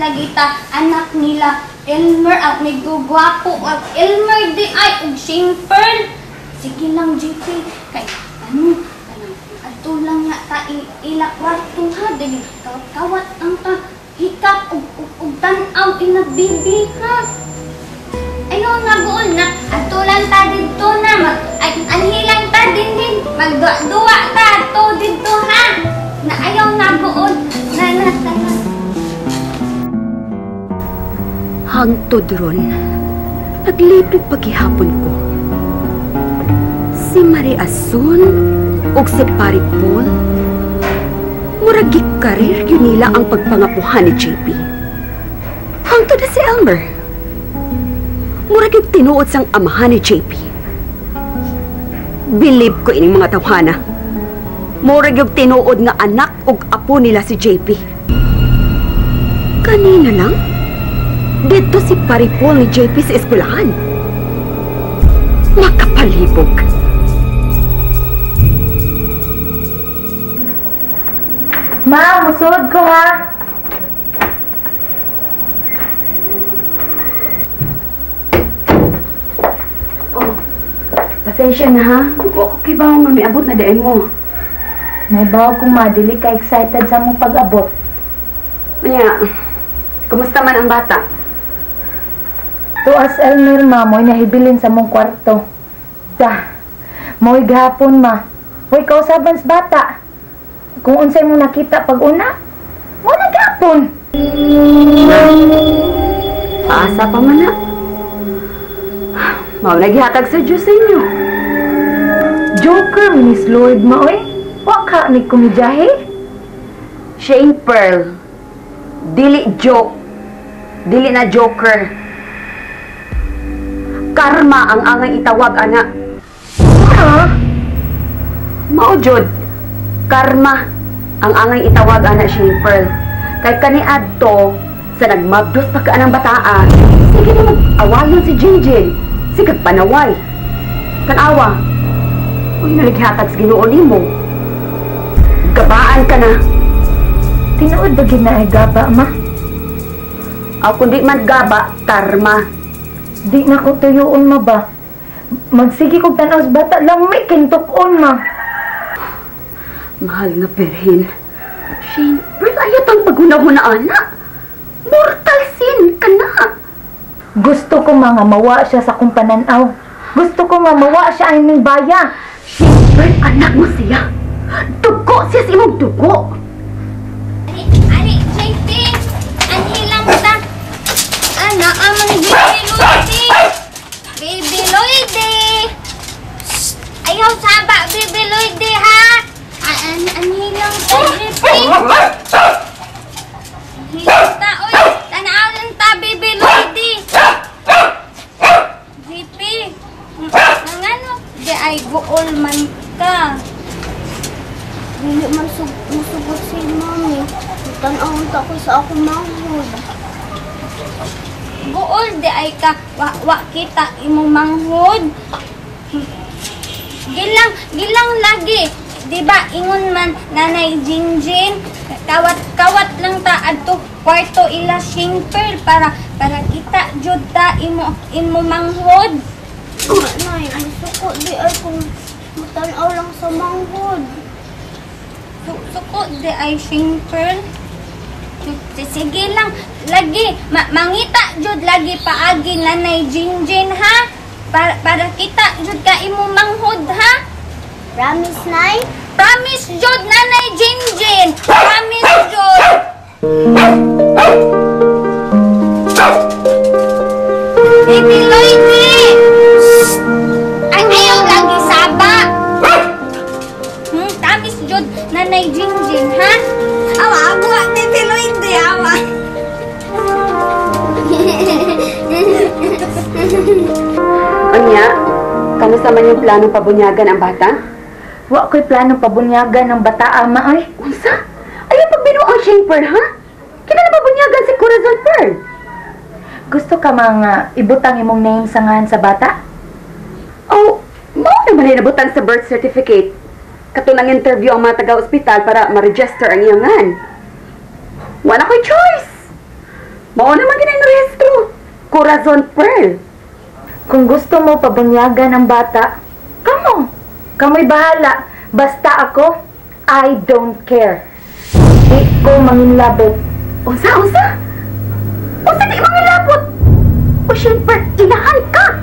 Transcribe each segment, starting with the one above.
lagi ta anak nila Elmer at medyo gwapo at Elmer di ay og Shane Pearl. Sige lang JP kay ano kanang adto lang nga ta ila kwarto ha dili kawat ang ta hikap og tan-aw ila bibi ha. Ayaw nga buol na adto lang ta didto na mag ay anhilang ta dinhin magduwa ta adto didto ha. Na ayaw nga buol na na ta. Hangtod ron, naglipig paghihapon ko. Si Marie Asun ug si Pare Paul, murag gikarir yun nila ang pagpangapuhan ni JP. Hangtod na si Elmer, murag yung tinuod sang amahan ni JP. Bilib ko ining mga tawhana. Murag yung tinuod nga anak ug apo nila si JP. Kanina lang, dito si Pare Paul ni JP sa eskwelahan. Makapalibog. Ma, musuod ko ha. Oh, pasensya na ha. Okay ba nga may abot na daan mo? Naibaw kong madili ka excited sa mong pag-abot. Anya, kumusta man ang bata? Tuas Elmer, ma, mo'y nahibilin sa mong kwarto. Da, mo'y gahapon, ma. Hoy, kausaban sa bata. Kung unsay mo nakita pag una, mo na gahapon. Paasa pa man na. Mao naghihatag sa Diyos sa inyo. Joker, Miss Lloyd, ma, oy. Wa ka ni kumidyahe? Shane Pearl, dili joke. Dili na joker. Karma ang angay itawag, anak. Ha? Mao jud. Karma ang angay itawag, anak, Shane Pearl. Kay kaniadto sa nagmabdos pa ka anang bataa, sige na mag-awayon si Jinjin. Sige panaway. Tanawa. Uy, nalighatag sa Ginoo nimo. Gabaan ka na. Tinuod ba gid na ay gaba, ma? Aw, kundi man gaba, karma. Di na ko tuyuon, ma ba? Magsige kog tan-aw sa bata, lami kintuk-on, ma. Mahal nga Birhen. Shane Pearl, ayaw tang paghuna-huna, anak. Mortal sin ka na. Gusto ko mga mawa siya sa kong pananaw. Gusto ko nga mawa siya ay ning baya. Shane Pearl, anak mo siya. Dugo siya sa imong dugo. Ali, ali, JP! Anhilang ta! Ana, amang Baby Lloydie! Baby Lloydie! Ayaw saba, Baby Lloydie, ha? Anhilang ta, JP! Anhilang ta, oy! Tanaw lang ta, Baby Lloydie! JP! Nangano? Di ay guol man ka. Dili man musugot si mami. Tan-awon ta ko sa akong manghod. Guol di ay ka wa kita imong manghod. Gilang gilang lagi. Di ba ingon man Nanay Jinjin, kawat kawat lang ta adto kwarto ila Shane Pearl para kita jud ta imo manghod. Nay, musuko di ay kung mutan-aw lang sa manghod. Suko di ay Shane Pearl. Sige lang, lagi, mangita jud lagi paagi Nanay Jinjin, ha? Para kita jud ka imo manghod, ha? Promise, Nay? Promise jud, Nanay Jinjin! Promise jud! Baby Lloydie! Ay, ayaw lagi saba! Promise jud, Nanay Jinjin, ha? Awa, awa, Baby Lloydie, awa! Anya, kamusta man yung plano pabunyagan ang bata? Wa ko'y plano pabunyagan ng bata, ama, ay. Unsa? Ayaw pagbinuang Shane Pearl, ha? Kinala pabunyagan si Corazon Pearl? Gusto ka mga ibutang imong name sa ngalan sa bata? Oh, mao naman ay nabutang sa birth certificate. Katunang interview ang mga taga-ospital para ma-register ang iyang ngan. Wala ko'y choice. Mao naman ginay rehistro. Corazon Pearl. Kung gusto mo pabunyagan ang bata, kamo. Kamo'y bahala. Basta ako, I don't care. Di ko manginlabot. Unsa, unsa? Unsa di mangilabot? O syempre, inahan ka.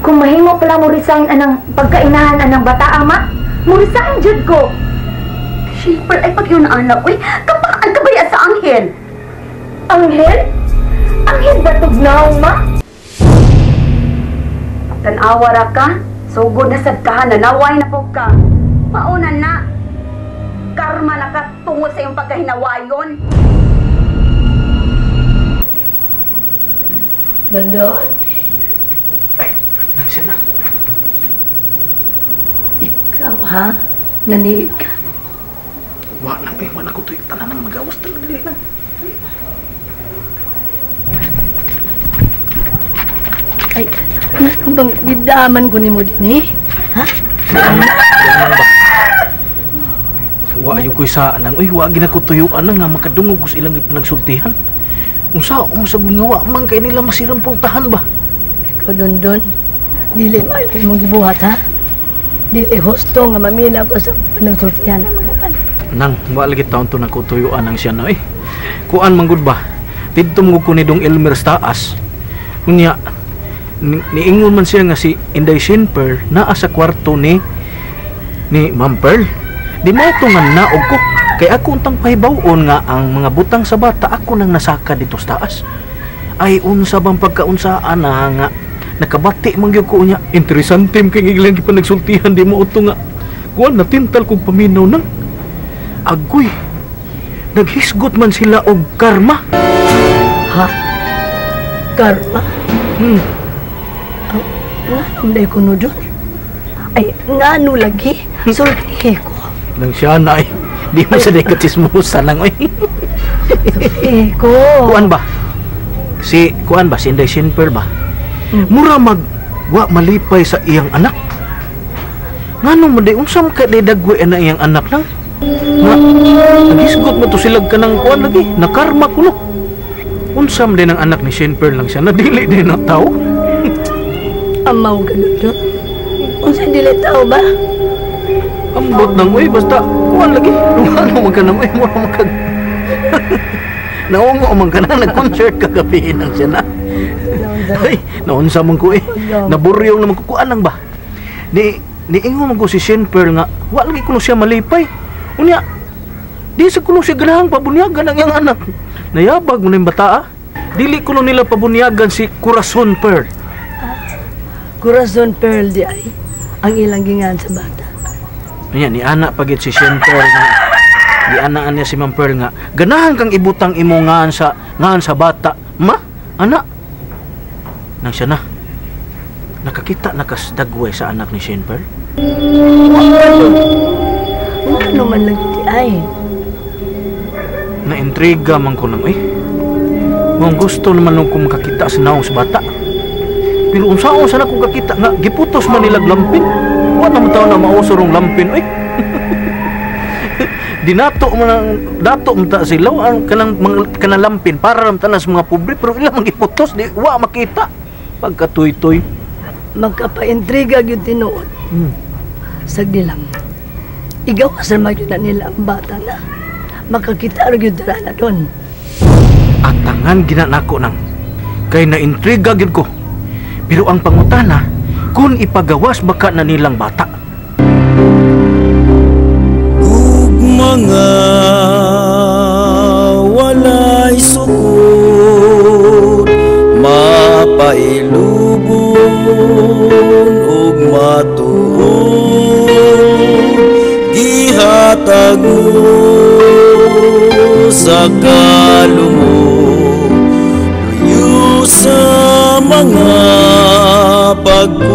Kung mahimo pala mo resign anang pagkainahan anang bata, ama, mo resign jud ko. Syempre, ay pag yun anak, uy, kapaan ka ba yan sa anghel? Anghel? Anghel ba tugnaw, ma? Tanawa ra ka, sugod na sad ka, nanaway na po ka. Mauna na. Karma na ka tungod sa iyong pagkahinawayon. Dondon, Nang siya na. ikaw ha? Naniig ka. Wa lang eh, wa na ko tuyo. Tanan nang magawas talaga dili lang. Ay, ano bang gidaman ko nimo din eh? Ha? Wa ayo ko'y sa nang uy, wa gina ko tuyuan na nga makadungog ko sa ilang pinagsultihan. Unsa umasag nga wa man kay nila masirang pultahan ba? Ikaw, Dondon, dili maayo imong gibuhat ha? Dili husto nga mamila ko sa panagsultihan ng mga uban. Nang wa lagi taon to nako tuyuan ang siya na eh. Kuan man gud ba? Didto mo ko ni Dong Elmer sa taas. Unya niingon man siya nga si Inday Shane Pearl naa sa kwarto ni Ma'am Pearl. Di mo to nga naog ko. Kay ako untang pahibaw-on nga ang mga butang sa bata ako nang nasaka dito sa taas. Ay unsa bang pagkaunsaan na nga nakabati man gyud ko unya. Interesante man kay ilang gipanagsultihan di mo uto nga kuan natintal kog paminaw nang agoy. Naghisgot man sila og karma. Ha? Karma? Nga day kuno doon? Ay, ngano lagi? Sultihi ko. Nang siya na ay di mo sa dekatismusa lang oy. Sultihi ko. Kuan ba? Si kuan ba si Inday Shane Pearl ba? Mura mag wa malipay sa iyang anak. Ngano man day unsa man ka day dagway na iyang anak lang? Nga naghisgot mo to sila kanang kuan lagi, nakarma kuno. Unsa man din ang anak ni Shane Pearl lang siya, nadili din na tao. Amaw ka doon. Unsa dili tao ba? Ambot nang uy, basta kuan lagi. Ano man ka na uy, mura man ka. Naungo man ka na, nag-concert kagabi nang siya na. Ay, naunsa man ko eh. Naburyong naman ko, kuan lang ba? Ni niingon man ko si Shane Pearl nga, wa lagi kuno siya malipay. Unya, di sa kuno siya ganahang pabunyagan ang iyang anak. Nayabag mo na yung bata ah. Dili kuno nila pabunyagan si Corazon Pearl. Corazon Pearl di ay ang ilang gingan sa bata. Unya, ni anak pagit si Shane Pearl nga, di anaan niya si Ma'am Pearl nga, ganahan kang ibutang imo ngaan sa bata. Ma, anak. Nang siya na, nakakita na kasdagway sa anak ni Shane Pearl. Ano man lang di ay. Naintriga man ko nang eh. Mong gusto naman nung kung makakita sa naong sa bata. Pero unsaon sana kung kakita nga giputos man nila lampin. Wa na man taon na mauso rong lampin oy. Dinato man ang dato man ta sila ang kanang mga kanang lampin para ram tanas mga pobre pero ila man giputos di wa makita. Pagkatuy-tuy magkapaintriga gyud tinuod. Sagdi lang. Igawas ra man gyud na nila ang bata na makakita ra gyud na doon. Atangan gina nako nang kay naintriga gyud ko. Pero ang pangutana kung ipagawas baka na nilang bata. Ug mga walay sukod mapailubon ug matuod gihatag mo sa kalumot luyo sa mga pagkulang.